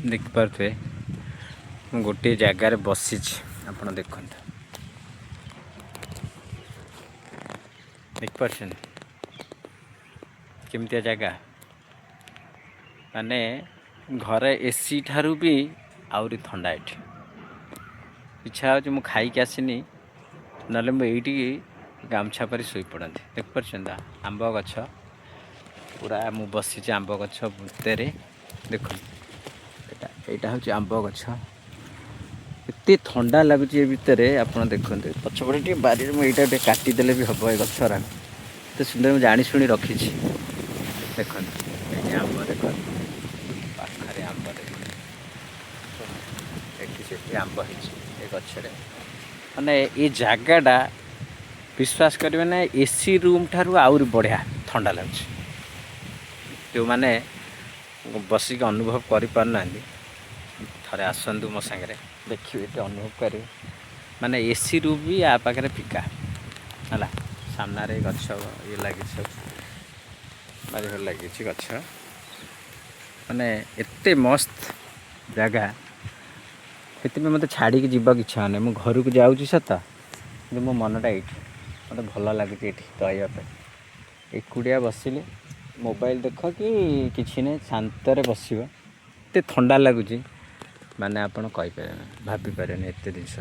ଦେଖିପାରୁଥିବେ, ମୁଁ ଗୋଟିଏ ଜାଗାରେ ବସିଛି। ଆପଣ ଦେଖନ୍ତୁ, ଦେଖିପାରୁଛନ୍ତି କେମିତିଆ ଜାଗା? ମାନେ ଘରେ ଏସି ଠାରୁ ବି ଆହୁରି ଥଣ୍ଡା ଏଠି। ଇଚ୍ଛା ହେଉଛି, ମୁଁ ଖାଇକି ଆସିନି, ନହେଲେ ମୁଁ ଏଇଠି ଗାମୁଛା ପାରି ଶୋଇପଡ଼ନ୍ତି। ଦେଖିପାରୁଛନ୍ତି ତ ଆମ୍ବ ଗଛ ପୁରା, ମୁଁ ବସିଛି ଆମ୍ବ ଗଛ ଭିତରେ। ଦେଖନ୍ତୁ, ଏଇଟା ହେଉଛି ଆମ୍ବ ଗଛ। ଏତେ ଥଣ୍ଡା ଲାଗୁଛି ଏ ଭିତରେ। ଆପଣ ଦେଖନ୍ତୁ, ପଛପଟେ ଟିକେ ବାରିରେ ମୁଁ ଏଇଟା ଟିକେ କାଟିଦେଲେ ବି ହେବ। ଏ ଗଛରା ଏତେ ସୁନ୍ଦର, ମୁଁ ଜାଣି ଶୁଣି ରଖିଛି। ଦେଖନ୍ତୁ, ଏଇଠି ଆମ୍ବ ଦେଖନ୍ତୁ, ପାଖରେ ଆମ୍ବ ଦେଖନ୍ତୁ। ଏଠି ସେଠି ଆମ୍ବ ହେଇଛି ଏ ଗଛରେ। ମାନେ ଏ ଜାଗାଟା ବିଶ୍ୱାସ କରିବେ ନା, ଏସି ରୁମ୍ ଠାରୁ ଆହୁରି ବଢ଼ିଆ ଥଣ୍ଡା ଲାଗୁଛି। ଯେଉଁମାନେ ବସିକି ଅନୁଭବ କରିପାରୁନାହାନ୍ତି, ଥରେ ଆସନ୍ତୁ ମୋ ସାଙ୍ଗରେ, ଦେଖିବେ, ଏଠି ଅନୁଭବ କରିବେ। ମାନେ ଏସି ରୁମ୍ ବି ୟା ପାଖରେ ଫିକା ହେଲା। ସାମ୍ନାରେ ଗଛ ଇଏ ଲାଗିଛି, ସବୁ ବାରିଘରେ ଲାଗିଛି ଗଛ। ମାନେ ଏତେ ମସ୍ତ ଜାଗା, ସେଥିପାଇଁ ମୋତେ ଛାଡ଼ିକି ଯିବାକୁ ଇଚ୍ଛା ହେଉନି। ମୁଁ ଘରକୁ ଯାଉଛି ସତ, କିନ୍ତୁ ମୋ ମନଟା ଏଇଠି। ମୋତେ ଭଲ ଲାଗୁଛି ଏଇଠି ରହିବା ପାଇଁ। ଏକୁଟିଆ ବସିଲେ ମୋବାଇଲ ଦେଖ କି କିଛି ନାହିଁ, ଶାନ୍ତରେ ବସିବ। ଏତେ ଥଣ୍ଡା ଲାଗୁଛି, ମାନେ ଆପଣ କହିପାରିବେନି, ଭାବିପାରିବେନି ଏତେ ଜିନିଷ।